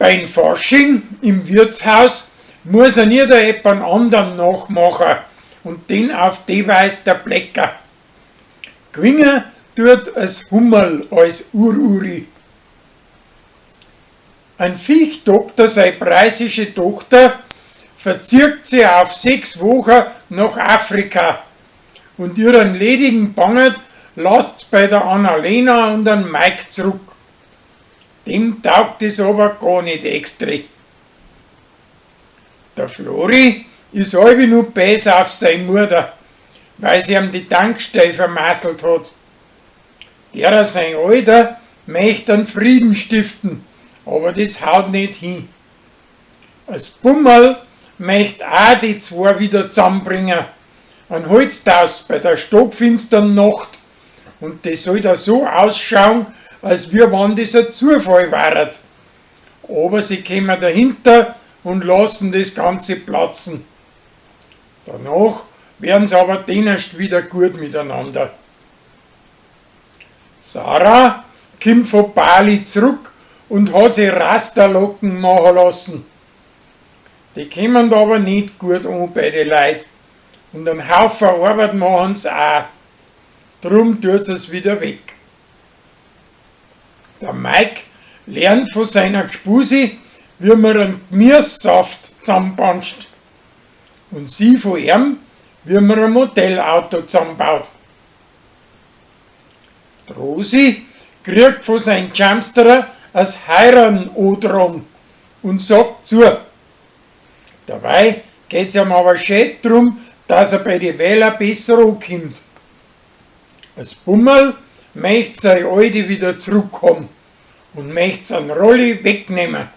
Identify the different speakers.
Speaker 1: Beim Fasching im Wirtshaus muss er nicht jemand anderen nachmachen und den auf die Weise der Blecker. Gewinnen tut es Hummerl als Ururi. Ein Viechdoktor, seine preußische Tochter, verzirkt sie auf 6 Wochen nach Afrika und ihren ledigen Bangert lasst's bei der Annalena und an Mike zurück. Dem taugt es aber gar nicht extra. Der Flori is allwi no bös auf sei Mutter, weil sie ihm die Tankstell vermasselt hat. Derer sein Alter möcht einen Frieden stiften, aber das haut nicht hin. As Bummerl möcht auch die zwei wieder zusammenbringen. Ein Holztaus bei der stockfinstern Nacht. Und das soll da so ausschauen, als wir wann das ein Zufall waret. Aber sie kommen dahinter und lassen das Ganze platzen. Danach werden sie aber denerst wieder gut miteinander. Sarah kommt von Bali zurück und hat sich Rasterlocken machen lassen. Die kommen aber nicht gut an bei den Leuten. Und einen Haufen Arbeit machen sie auch. Drum tut es wieder weg. Der Mike lernt von seiner Gspusi, wie man einen Gemüsesaft zusammenpanscht. Und sie von ihm, wie man ein Modellauto zusammenbaut. Die Rosi kriegt von seinem Jumpsterer als Heiran Odrong und sagt zu. Dabei geht's ihm aber schön drum, dass er bei den Wähler besser ankommt. Als Bummerl möcht sei Alte wieder zurückkommen und möcht seinen Rolli wegnehmen.